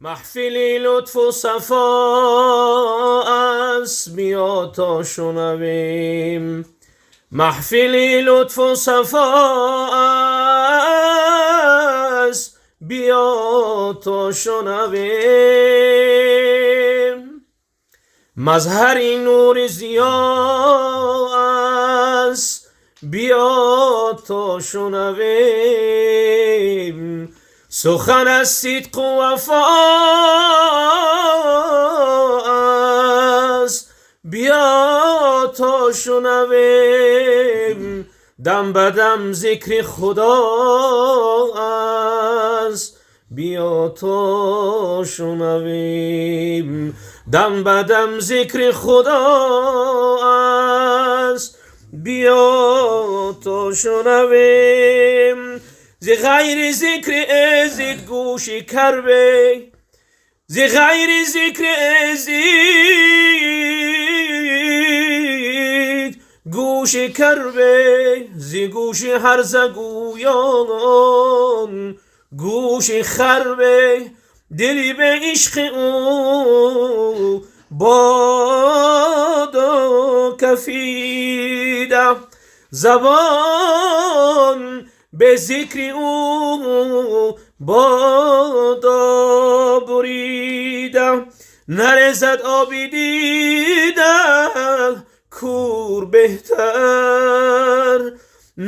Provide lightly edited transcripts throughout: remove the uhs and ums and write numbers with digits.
Маҳфили лутфу сафо аст, биё то шунавем. Маҳфили лутфу сафо аст, биё то шунавем. Мазҳари нури зиё аст, биё то шунавем. Сухан аз сидқу вафо аст, биё то шунавем. Дам ба дам зикри Худо аст, биё то шунавем. Дам ба дам зикри Худо аст, биё то шунавем. Зи ғайри зикри эзид гӯши кар беҳ, зи ғайри зикри эзид гӯши кар беҳ, зи гӯши ҳарзагӯён гӯши хар беҳ. Дили бе ишқи ӯ бодо кафида, забон бе зикри ӯ бодо бурида. Нарезад оби дида, кӯр беҳтар,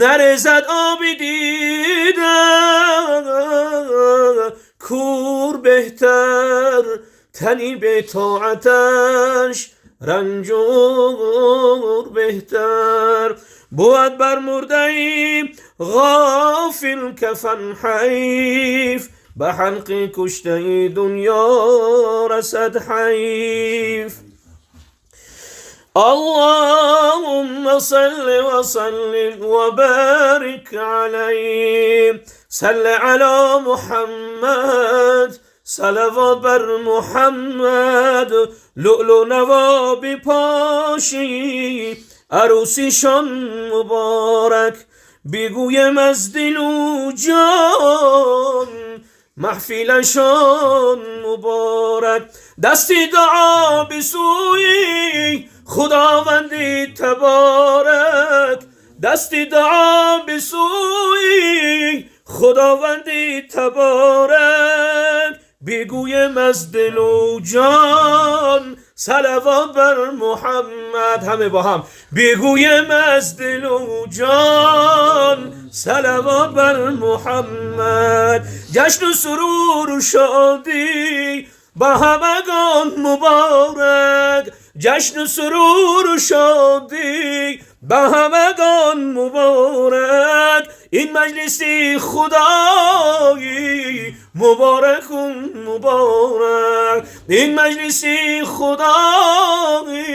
нарезад оби дида, кӯр беҳтар. Тани бетоаташ ранҷур беҳтар. Бувад бар мурдаи ғофил кафан ҳайф, ба ҳалқи куштаи дунё расад ҳайф. Аллоҳумма салли ва саллим ва борик алайҳ. Салли ало Муҳаммад, салавот бар Муҳаммад. Лӯълу наво бипошӣ, арӯсишон муборак. Бигӯем аз дилу ҷон, маҳфилашон муборак. Дасти дуо бисӯи Худованди таборак, дасти дуо бисӯи Худованди таборак. Бигӯем аз дилу ҷон, салавот бар Муҳаммад. Ҳама бо ҳам бигӯем аз дилу ҷон, салавот бар Муҳаммад. Ҷашну суруру шодӣ ба ҳамагон муборак, ҷашну суруру шодӣ ба ҳамагон муборак. Ин маҷлиси худоӣ муборакун муборак, ин маҷлиси худоӣ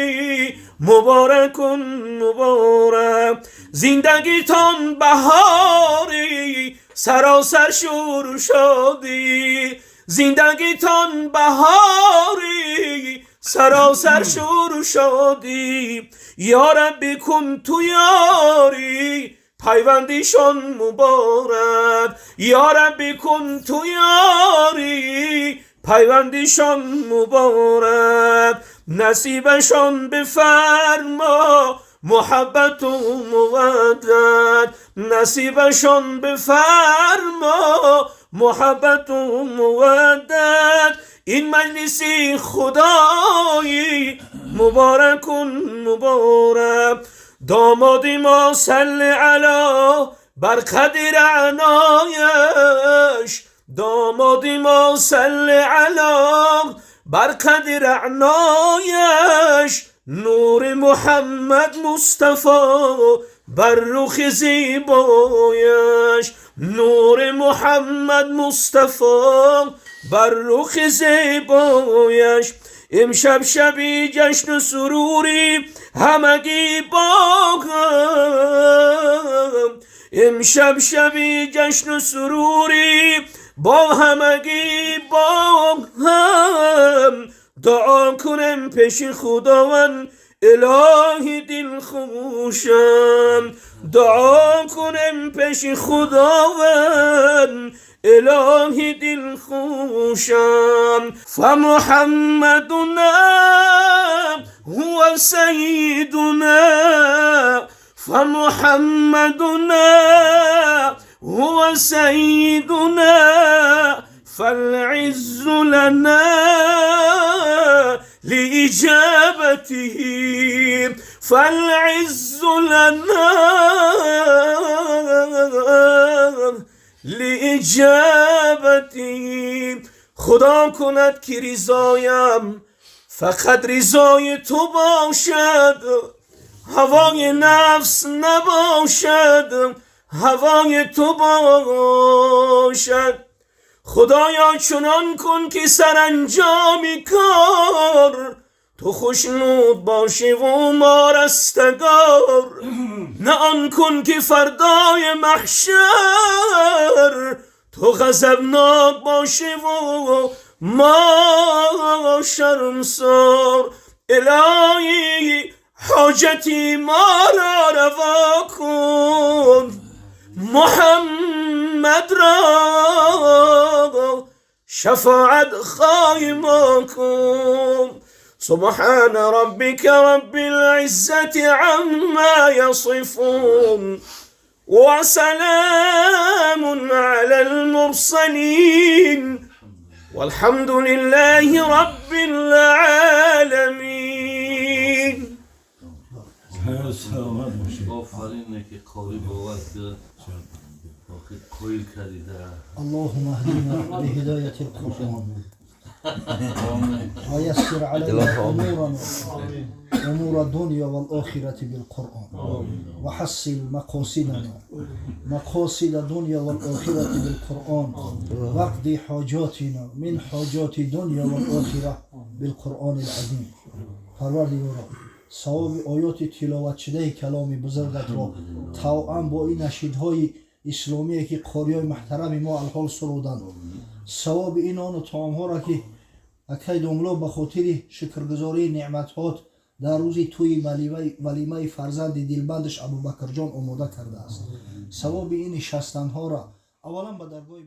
муборакун муборак. Зиндагитон баҳорӣ, саросар шӯру шодӣ, зиндагитон баҳорӣ, саросар шӯру шодӣ. Ё Раббӣ кун ту ёрӣ, пайвандишон муборак. Ё Раббӣ кун ту ёрӣ, пайвандишон муборак. Насибашон бифармо муҳаббату муваддат, насибашон бифармо муҳаббату муваддат. Ин маҷлиси худоӣ муборакун муборак. Домоди мо салли ало бар қадри аънояш, домоди мо салли ало бар қадри аънояш. Нури Муҳаммад Мустафо бар рухи зебояш, нури Муҳаммад Мустафо бар рухи зебояш. Имшаб шаби ҷашну сурури ҳамагӣ бо ҳам, имшаб шаби ҷашну сурури бо ҳамагӣ бо ҳам. Дуо кунем пеши Худованд. الهی دل خوشم. دعا کنم پیش خداوند، الهی دل خوشم. فمحمدنا هو سيدنا، فمحمدنا هو سيدنا، فالعز لنا لإجابته، فالعز لنا لإجابته. خدا کند که رضایم فقط رضای تو باشد، هوای نفس نباشد، هوای تو باشد. خدایا چنان کن که سرانجام کار تو خوشنود باشی و ما رستگار، نه آن کن که فردای محشر تو غضبناک باشی و ما شرمسار. الهی حاجتی ما را روا کن، محمد را شفاعت خواهی ما کن. سبحان ربك رب العزة عما يصفون وسلام على المرسلين والحمد لله رب العالمين. سلامت باشید. آفرین که قاری باور کرد، آخه قویل کردی. اللهم اهدنا بهداية القرآن ويسر علينا أمورنا، أمور الدنيا والآخرة بالقرآن، وحصل مقاصدنا، مقاصد الدنيا والآخرة بالقرآن، واقضي حاجاتنا من حاجات الدنيا والآخرة بالقرآن العظيم. پروردگارا، савоби оёти тиловатшудаи каломи бузургатро тавъан бо ин нашидҳои исломие ки қориёи муҳтарами мо алҳол суруданд, савоби ин ону таомҳоро ки акай домло ба хотири шукргузории неъматҳот дар рӯзи тӯи валимаи фарзанди дилбандаш Абубакрҷон омода кардааст, савоби ин нишастанҳоро аввалан ба даргоҳи